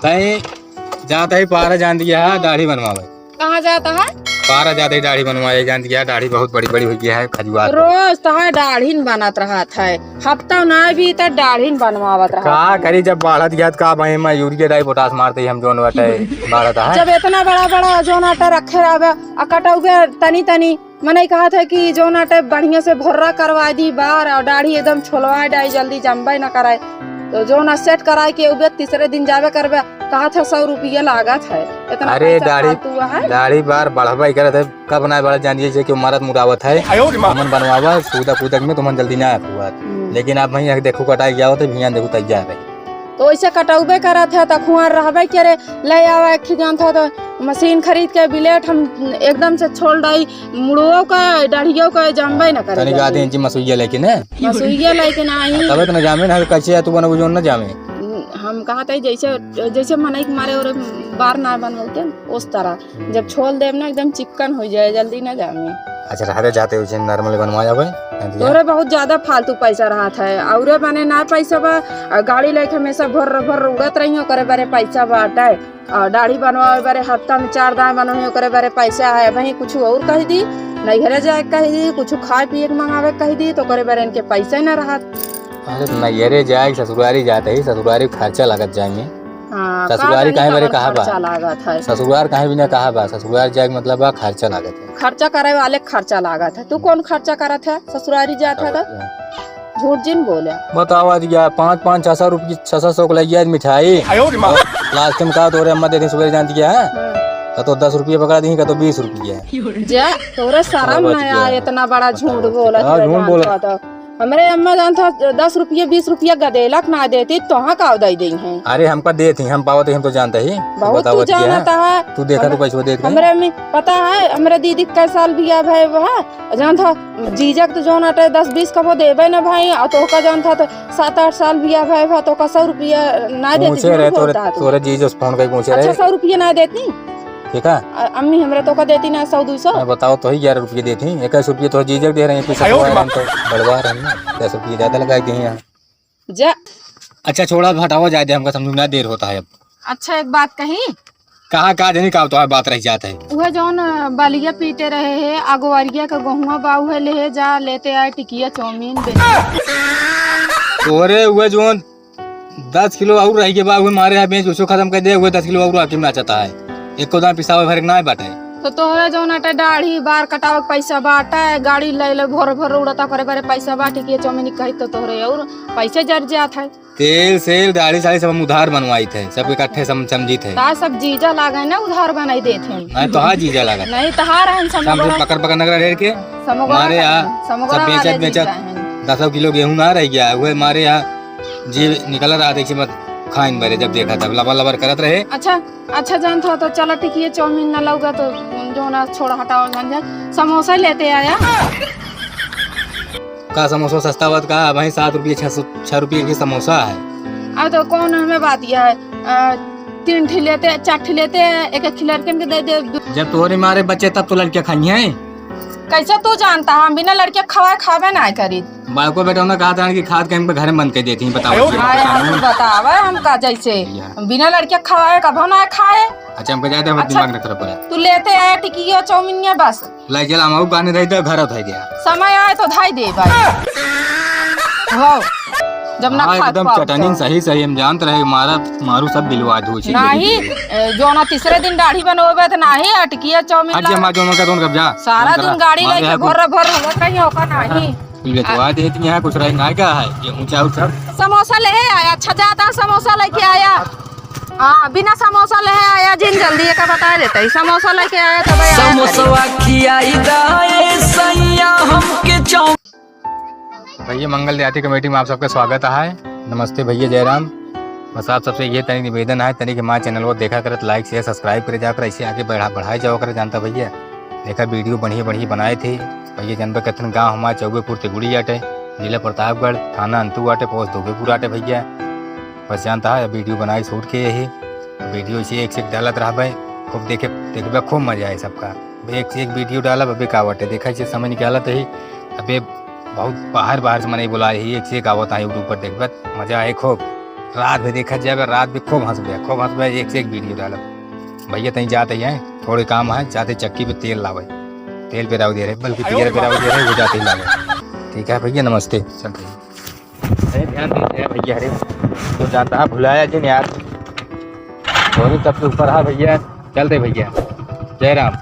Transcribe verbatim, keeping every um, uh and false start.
तई जात ही पारा जान दिया है, दाढ़ी बनवावे। कहाँ जाता है? पारा जात ही दाढ़ी बनवाए, जान दिया है, दाढ़ी बहुत बड़ी बड़ी हो गया है, खजुआत। रोज तो है दाढ़ी न बनत रहत है, हफ्ता ना भी तो दाढ़ी न बनवावत रहत का है। करी, जब बाढ़त गया तो का भाई, मैं यूरिया डाई पोटाश मारते ही हम जोन बाटे बाढ़त है। जब इतना बड़ा बड़ा जोन आटा रखे रहबे, आ कटौबे तनी तनी, मनई कहत है कि जोन आटे बढ़िया से भोर्रा करवा दी बार, और दाढ़ी एकदम छोलवा डाई, जल्दी जमबे न कराए। तो जोन सेट कराए के उबे तीसरे दिन जाबे करबे, कहत है सौ रुपया लागत है। इतना अरे पैसा दाढ़ी, फालतू है। दाढ़ी बार बढ़बे करत है, कब ना बढ़ जान, जैसे कि मारत मुरावत है। आयो रे माँ। हमन बनवावा, सूदा कूदक में तुमन जल्दी ना आपुआत। हम्म। लेकिन आप वहीं देखो कटाई जाओ तो भैया देखो तैयार है। तो वैसे कटौबे करत है, तो खुआर रहबे करे, ले आवा एक ठे जानत हो तो मशीन खरीद के ब्लेड हम एकदम से छोल डाई, मुड़ुओ का, डाढ़ियो का जमबे न करे तनी गा जल्दी। दे इंची मसुइया लेके ने। मसुइया लेके ना आई। तबे तो न जामे ना, कैसे तू बनबू जोन न जामे। हम कहत है जैसे, जैसे मनई के मारे और बार ना बनबू के, उस तरह। जब छोल देब ना, एकदम चिक्कन हो जाए, जल्दी ना जामे। अच्छा, रह दे, जाते हुए नॉर्मल बनवा जाबे, है ना? तोरे बहुत ज्यादा फालतू पैसा रहत है, औरे बने ना पैसा बा, आ गाड़ी लेके हमेशा भर भर उड़त रही, ओकरे बारे पैसा बाटे, और दाढ़ी बनवावे बारे हफ्ता में चार दाए बनवाई, ओकरे बारे पैसा है। वहीं कुछ और कह दी, नैहरे जाए के कह दी, कुछ खाए पिए के मंगावे के कह दी, तो ओकरे बारे इनके पैसा ही ना रहत। अरे, नैहरे जाए, ससुरारी जाते ही ससुरारी खर्चा लागत जाएंगे। हाँ, ससुरारी का काहे जानी बारे कवन कहा बा? खर्चा लागत है। ससुरार काहे बिना कहा बा? ससुरार जाए के मतलब बा खर्चा लागत है। खर्चा करे वाले खर्चा लागत है। तू कौन खर्चा करत है? ससुरारी जात है तो? झूठ जिन बोले। बताओ, आज गया पाँच पाँच छः सौ रुपये, छः सौ सौ को लग गया आज मिठाई। आयो रे माँ। लास्ट में कहा तोरे अम्मा देती सुबह जान दिया है। हाँ। का तो दस रुपये पकड़ा दी, का तो बीस रुपये। जा, तोरे शर्म बताओ, आज नहीं आया, गया। इतना बड़ा झूठ बताओ, बोलत हाँ, है, झूठ जान बोलत। का तो। हमरे अम्मा जान था, दस रुपये, बीस रुपये गदेलक ना देती, तोहा का दई देई हैं? अरे, हमका देत ही, हम पावत ही, हम तो जानते ही। बहुत तू बतावत ही, जानता हाँ। है। तू देखा तो हमरे, पैसवा देत ही। हमरे अम्मी, पता है, हमरे दीदी के कै साल बियाह भय बा, जान था, जीजक तो जौन अटे दस बीस कबो देबे न भाई, और तोहका जान था तो सात आठ साल बियाह भय बा, तोहका सौ रुपया ना देती, पूछे झूठ रहे, तोरे, बोलता है तू। तोरे जीजो से फोन करके पूछे अच्छा, रहे। सौ रुपया ना देती? ठीक है। अ-, अम्मी, हमरे तोहका देती ना सौ दू सौ? मैं बताओ तो ही ग्यारह रुपये देती, इक्कीस रुपये तो जीजक दे रहे हैं, इक्कीस आयो रे माँ। तो बढ़वा रहे हैं ना, दस रुपये ज्यादा लगा दी हैं। जा। अच्छा, छोड़ा, हटावा, जाए दे, हमका समझ में ना देर होता है अब। अच्छा, एक बात कही? कहाँ, का जनी का तो बात रह जात है। उहे जौन बलिया पीटे रहे है, अगवरिया के गहुआ बा, उहे ले जा, लेते आए टिकिया चाउमीन बेच। तोरे उहे जौन दस किलो और रह गए बा, उहे मारे है बेच, उसको खत्म कर दे, उहे दस किलो और आके नाचता है। एको दाना पिसावे भरे के ना बाटे। तो तोहरे जौन अटे दाढ़ी बार कटावे के पैसा बाटे, गाड़ी ले ले भोर भोर उड़ता करे बारे पैसा बाटे, टिकिया चाउमीन कही तो तोहरे और पैसे जर जात है। तेल सेल, दाढ़ी साढ़ी सब हम उधार बनवाई थे, सब इकट्ठे सम-, समझी थे। ता सब जीजा लागे ना, उधार बनाई देत हैं। नहीं, तोहार जीजा लागे। नहीं, तोहार हैं हम समोगरा। पकड़ पकड़ नगरा ढेर के। समोगरा मारे का यहाँ, हैं, समोगरा सब वाले बेचत, बेचत जीजा हैं। दसों किलो गेहूं ना रह गया, उहे मारे यहाँ जी निकल रहा, देखिए मत खाइन बरे, जब देखा तब लबर लबर करत रहे। अच्छा, अच्छा जानत हो तो चला टिकिया चाउमीन ना लौगा तो जो ना छोड़ा हटाओ झंझट, समोसा लेते आया। का समोसा सस्ता बात का? भाई सात रुपये, छः सौ, छः रुपये की समोसा है। अब तो कौन हमें बात यह है, अ, तीन ठी लेते, चार ठी लेते, एक एक ठी लड़कन के दे दे। जब तोहरे मारे बच्चे तब तो लड़के खाई हैं। कैसे तू जानता? हम बिना लड़के खवाए खावे ना करी। बालको बेटा ने कहा था कि खाद कहीं पे घर में बंद कर देती हैं, बताओ। आयो। आए, हम बतावे हमका जैसे या। बिना लड़के खवाए कभो ना खाए। अच्छा, हमको जाते हैं, अच्छा, दिमाग न खराब करा। तू लेते आए टिकिया चाउमीनिया बस। लाई चला, हम गाने रही तो घर उठाई दिया। समय आए तो धाई दे भाई। हो, जब ना हाँ, खात एकदम पाओ चटनी तो। सही सही, हम जानत रहे, मारा, मारू सब बिलवा धो छी। नाही, ए, जो ना तीसरे दिन दाढ़ी बनोबे तो नाही, अटकिया चाउमीन आज ला। ये माँ जो मन का तुम कब जा। सारा तुम दिन करा। गाड़ी मारे लेके यहाँ भर भर हुआ कहीं होगा नाही। कुल बेचवा देती हैं, कुछ रही ना क्या है, ये ऊंचा उठा। समोसा ले आया, अच्छा जाता समोसा लेके आया। हाँ, बिना समोसा ले आया जिन, जल्दी एका बता देते ही, समोसा लेके आया तब आया समोसवा करी। खियाई दा ए सैया हमके चौ- भैया, मंगल देहाती कमेटी में आप सबके स्वागत है। नमस्ते भैया, जय राम। बस आप सबसे ये तनी निवेदन है, तनी के हमारे चैनल को देखा करत, like, share, subscribe करे जाकर, ऐसे आगे बढ़ा, बढ़ाए जाओ करे, जानता भैया। देखा, video बढ़िया, बढ़िया बनाए थे भैया। जानबे करथन, गाँव हमारे चौबेपुर तिगुड़ी आटे, जिला प्रतापगढ़, थाना अंतू आटे, post धोबेपुर आटे भैया। बस जानता है, video बनाए shoot के यही, video इसे एक से एक डालत रहबे, खूब देखे, देखबे, खूब मजा आए सबका। एक से एक video डालब, अबे का बाटे, देखा इसे समय निकालत ही, अबे बहुत बाहर बाहर से मनई बोला ही, एक से एक आवत है YouTube पर, देखबे, मजा आए खूब। रात भी देखा जाबे, रात भी खूब हँसबे, खूब हँसबे, एक से एक वीडियो डालब। भइया तहीं जात ही हैं, थोड़े काम है, जाते चक्की पे तेल लावे, तेल पेराऊ दे रहे, बल्कि पियर पेराऊ दे रहे, वो जाते ही लावे। ठीक है भइया, नमस्ते, चलते हैं। अरे ध्यान दे भइया, अरे तो जाता है, भुलाया जिन यार, धोनी सबसे ऊपर है भइया। चलते भइया, जय राम।